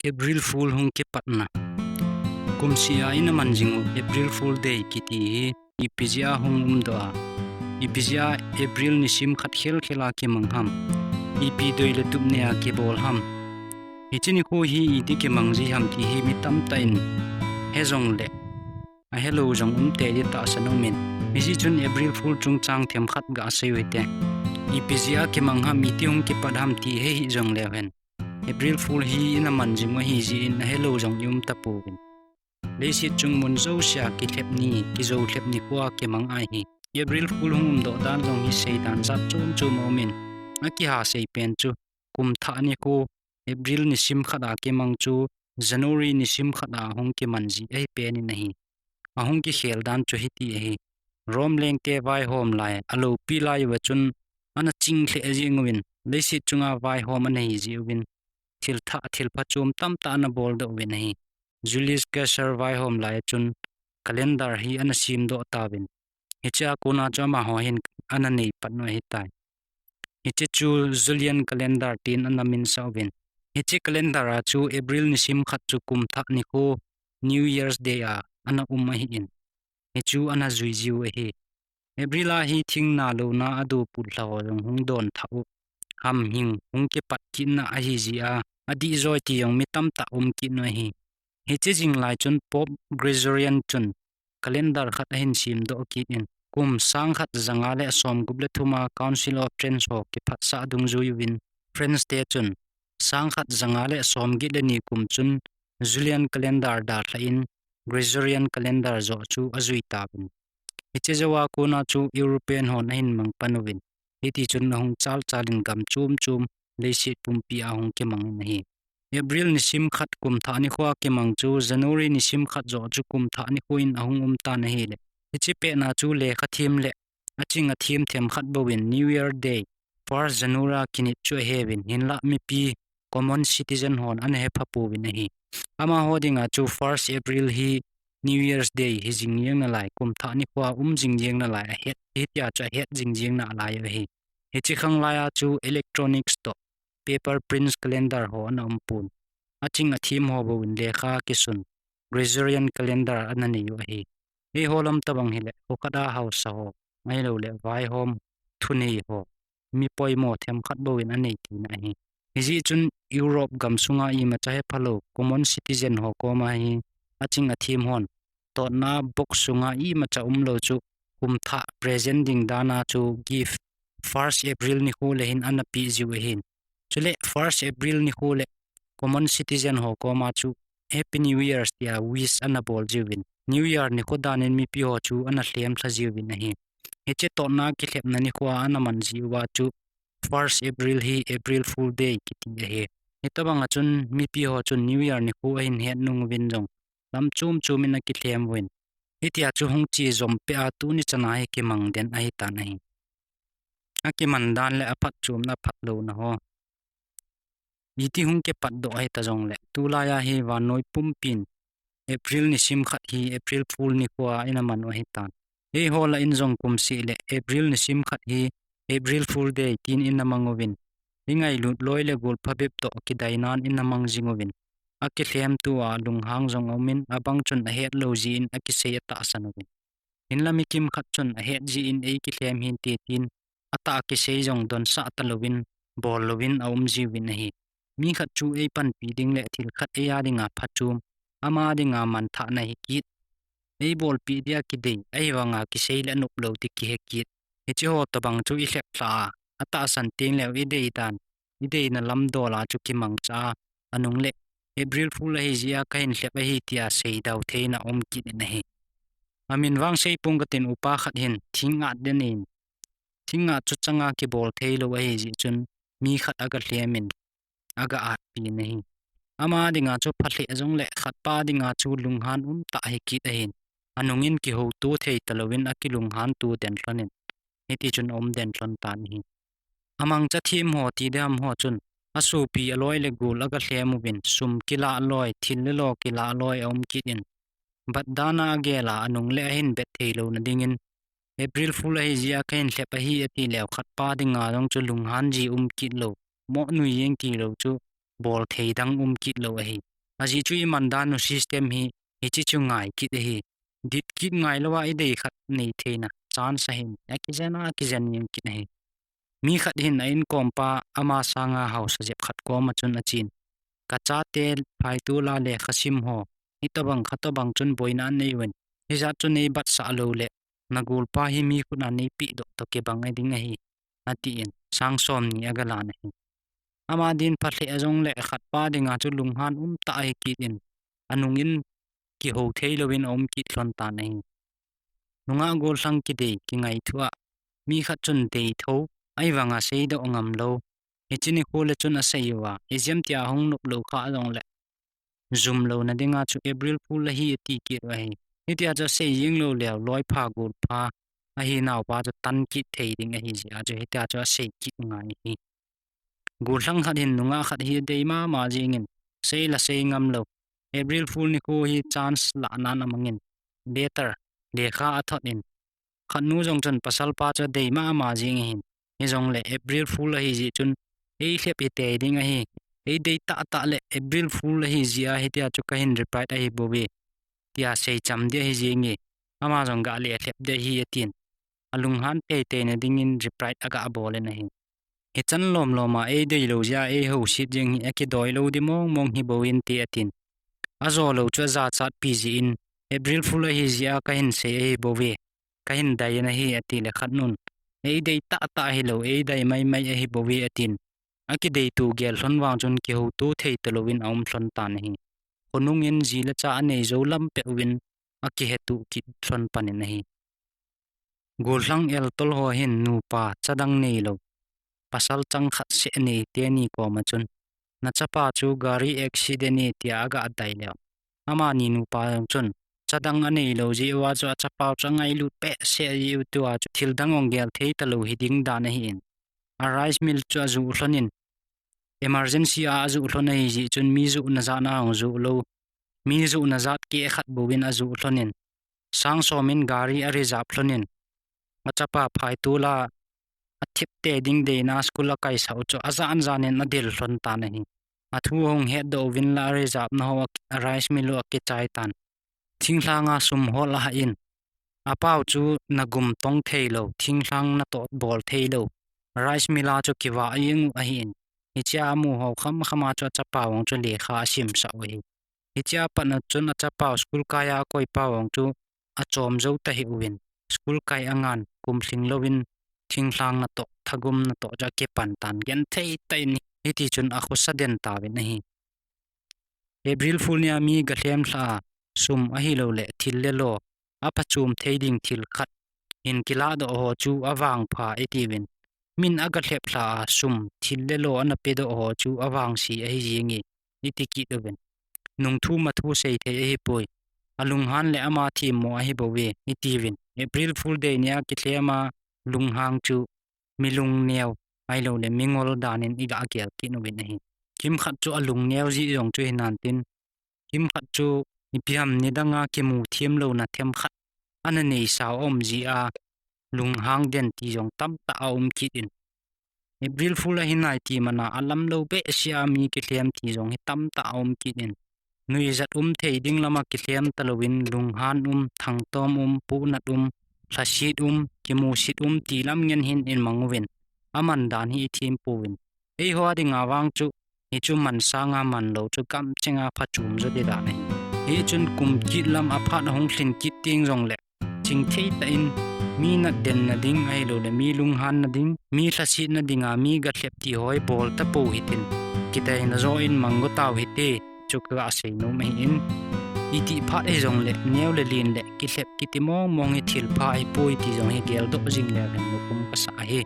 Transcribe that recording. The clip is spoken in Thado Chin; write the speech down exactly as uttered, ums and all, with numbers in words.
April Fool hung kipatna. Kumseh a ina man jing u April Fool Day kiti hi ipi jeh a hung umdoh a, ipi jeh a April nisim khat khelkhel a kimang ham, ipi doi le tup nei a kibol ham, hiche nikho hi iti kimang ji ham ti hi mi tamtah in he jongle ahelou jong um tei di tahsan um in, hijeh chun April Fool chungchang themkhat gasei u hite. Ipi jeh a kimang ham, iti hung kipat ham ti he hih jongleu hen, April Fool hi ina man jing u ahijeh in ahelou jong i um tapouvin. Leiset chungmun jousea kilhep ni, kijoulhep nikho a kimang ahi. April Fool hung umdoh dan jong hi seidan jat chom chom aumin, akiha sei pen chu, kum thah nikho April nisim khat a kimang chu January nisim khat a hung kiman ji ahi pen in ahi. Ahung kikhel dan chu hiti ahi. Rome lengte vaihom lai, aloupi lai uva chun ana ching lheh jeng uvin, leiset chunga vaihom ana hi jeh uvin, thil thah thil pha chom tamtah ana boldoh uvin ahi. Julius Caesar vaihom lai chun calendar hi ana semdoh tauvin, hichea kona chu amaho hin ana neipat u ahitai. Hiche chu Julian calendar tin ana minsah uvin, hiche calendar a chu April nisim khat chu kum thah nikho New Year's Day a ana um ahin, hichu ana jui jiu ahi. April a hi thingna louna a do putlha ho jong hung don thah u, hamhing hung kipat kitna ahijeh a, adih joi ti jong mi tamtah um kit u ahi. Hiche jing lai chun Pope Gregorian chun calendar khat ahin semdoh kit in, kum sangkhat janga le somgup le thum a Council of Trent ho kiphatsah dungjui uvin, France te chun sangkhat janga le somget le ni kum chun Julian calendar dalha in, Gregorian calendar joh chu ajui tauvin. Hiche jouva kona chu European hon ahin mang pan uvin, hitichun ahung chalchal in gam chom chom leiset pumpi a hung kimang in ahi. April nisim khat kum thah nikho a kimang chu January nisim khat joh chu kum thah nikho in ahung um tan ahile, hiche petna chu lekha them le aching athem themkhat bouvin New Year Day, first January a kinit chu aheuvin, hinlah mipi common citizen hon ana hepha pouvin ahi. Amaho dinga chu first April hi New Year's Day hi jing jeng nalai, kum thah nikho a um jing jeng nalai ahet, hitia chu ahet jing jeng nalai u ahi. Hiche khanglai a chu electronics toh paper prints calendar ho ana um pon, aching athem ho bouvin lekha kisun Gregorian calendar ana nei u ahi. Eiho lam tobang hile, kho khat a haosa ho, ahiloule vaihom thunei ho, mi poimo themkhat bouvin anei tina ahi. Hijeh chun Europe gam sunga imacha hephalou common citizen ho koma hi aching athem hon totna box sunga imacha umlou chu kum thah present ding dana chu gift first April nikho le hin ana peh jiu ahin. Chule first April nikho le common citizen ho koma chu Happy New Year tia wish ana bol jiuvin, New Year nikho danin mipi ho chu ana lhem lha jiuvin ahi. Hiche totna kilhepna nikho a ana man ji uva chu first April hi April Fool Day kiti ahi. Hitobanga chun mipi ho chun New Year nikho ahin het nung uvin jong lam chom chom in akilhem uvin, hitia chu hung che jom peh a tuni chana hi kimang den ahitan ahi. Akiman dan le aphatchomna phatlouna ho, iti hung kipatdoh ahita jongle, tulai a hi vannoi pumpin April nisim khat hi April Fool nikho a ina man u ahitan. Eiho lah in jong kumseh le April nisim khat hi April Fool Day tin ina mang uvin, ingailut loi le gol phabep toh kidainan ina mang jing uvin, akilhemtu a lunghang jong aumin, abang chun ahetlou jeh in akisei atahsan uvin. Hinla mi kimkhat chun ahet jeh in eikilhem hinte tin, atah kisei jong donsah talouvin, bol louvin aum jiuvin ahi. Mi khat chu eipanpi ding le thil khat eiya dinga phachom, ama dinga manthahna hi kit, eibolpeh dia kidei, ahivanga kisei le anoplou ti kihe kit, hicheho tobang chu ilhep lhah a, atahsan tengleu idei dan, ideina lamdol a chu kimangcha a, anung le April Fool ahijeh a kahin lhep ahi tia seidau theina um kit in ahi. Amin vang seipong katin, upa khat hin thingngat den in, thingngat chu changa kibol theilou ahijeh chun mi khat aga lhemin, aga atpin ahi. Ama dinga chu phalheh jongle khatpa dinga chu lunghan umtah hi kit ahin, anungin kihouto thei talouvin akilunghanto den lhonin, hitichun aum den lhon tan ahi. Amangcha them ho ti diham ho chun, asopi aloi le gol aga lhem uvin, sum kilah loi, thil le lo kilah loi aum kit in, bat dana agel a, anung le ahin bet theilouna dingin, April Fool ahijeh a kahin lhep ahi atileu khatpa dinga jong chu lunghan ji um kit lou, moh nui jeng tilou chu bol thei dang um kit lou ahi. Ajeh chu iman dan u system hi, hiche chu ngai kit ahi. Dit kit ngailou a idei khat nei theina chance ahin, akijen a, akijen jeng kit ahi. Mi khat hin a inkom pa ama sanga haosa jep khat koma chun achen, Kachate phaitol a lekha sim ho, hitobang khatobang chun boina anei uvin, hijat chu nei batsah louleh, nagolpa hi mi khut a nei pehdoh toh kibang ding ahi, atin, sang somni agalan ahi. Ama din pha lheh jongleh khatpa dinga chu lunghan umtah ahi kit in, anungin kihou theilouvin aum kit lhon tan ahi. Nungah gollhang kidei kingaitho a, mi khat chun deitho, ahivanga seidoh ngamlou. Hiche nikho le chun asei uva, ijemtia hung noplou kha jongleh, jumlouna dinga chu April Fool ahi ati kit u ahi. Hitia chu asei jeng lou leu, loipha golpha ahinaupa chu tan kit thei ding ahi jeh a chu hitia chu asei kit ngai ahi. Gollhang khat hin nungah khat hi adei mama jengin, sei la sei ngamlou. April Fool nikho hi chance lahnan amangin, letter, lekha athot in, khatnu jong chun pasalpa chu adei mama jeng ahin, hijongleh April Fool ahi jeh chun, eilhep hitei ding ahi, eidei tahtah leh April Fool ahi jeh a hitia chu kahin reply ahibouve, tia seicham ding ahi jenge, ama jong gah lelhep ding ahi atin, alunghan teiteina dingin reply agah bol in ahi. Hichan lomlom a eideilou jeh a eihouset jeng hi akidoi lou ding mongmong hibou inte atin. Ajolou chu ajachatpi jeh in, April Fool ahi jeh a kahin sei ahibouve, kahin dai in ahi atile khatnun, eidei tahtah ahilou, eidai maimai ahibouve atin. Akideitu gel lhon vang chun kihouto thei talouvin aum lhon tan ahi. Khonungin ji le cha anei jou lam peh uvin akihetuh kit lhon panin ahi. Gollhang eltol ho hin nupa chadang neilou, pasal chang khat seh nei teni koma chun, nachapa chu gari accident e tia agah dai leu, amani nupa jong chun, chadang aneilou jeh uva chu achapau chu angailut behseh jeh u tua chu thildang jong gel thei talou hiding dan ahin, a rice mill chu ajoh lhonin, emergency a ajoh lhon ahi jeh chun mi johna jat a hung joh lou, mi johna jat keh khat bouvin ajoh lhonin, sang somin gari a reserve lhonin, achapa phaitol a athipte ding deina school akaisah u chu ajan janin adel lhon tan ahi. Athu ahung hetdoh uvin la areserve na ho a rice mill u akichai tan. Thinglhanga sum hol ahah in, apau chu nagum tong theilou, thinglhang natoh bol theilou, rice mill a chu kivah jeng u ahin, hichea amu ho khamkhama chu achapau jong chu lekha asimsah u ahi. Hichea patna chun achapau school kai a akoipau jong chu achom jou tahih uvin, school kai angan kum lhing louvin, thinglhang natoh, thagum natoh chu akipan tan, genthei tah in hitichun akhosa den tauvin ahi. April Fool nia mi galhem lhah a, sum ahilouleh thil le lo, aphachom thei ding thil khat hin kilahdoh ho chu avangpha itiuvin, min agalhep lhah a, sum, thil le lo ana pedoh ho chu avangse ahi jenge, iti kit uvin. Nungthu mathu sei thei ahipoi, alunghan le ama themmo ahibouve, itiuvin. April Fool dei nia kilhem a lunghang chu mi lungneo, ahilouleh mi ngol danin iga gel kit uvin ahi. Kimkhat chu alungneo jeh jong chu hinantin, kimkhat chu ipi ham nidanga kimu themlouna themkhat ana neisau aum jeh a lunghang den ti jong tamtah aum kit in, April Fool ahi nai ti mana alamlou behseh a mi kilhem ti jong hi tamtah aum kit in, nuijat um thei ding lama kilhem talouvin lunghan um, thangtom um, pohnat um, lhaset um, kimuset um ti lam ngen hin imang uvin, aman dan hi ithempouvin. Eiho dinga vang chu, hichu man sanga manlou chu gamchenga phachom jo ding dan ahi. Hichun kum kit lam aphat ahung lhin kit teng jongleh, chingthei tah in mi natdenna ding ahilouleh mi lunghanna ding, mi lhasetna dinga mi galhep ti ho hi bol tapou hitin, kideina joh in mang go tau hite, chu kaga seinom ahin. Itih phat hijongleh neo le len leh kilhep kiti mongmong hi thilpha ahipoi ti jong hi geldoh jing leu hen nopum kasah ahi.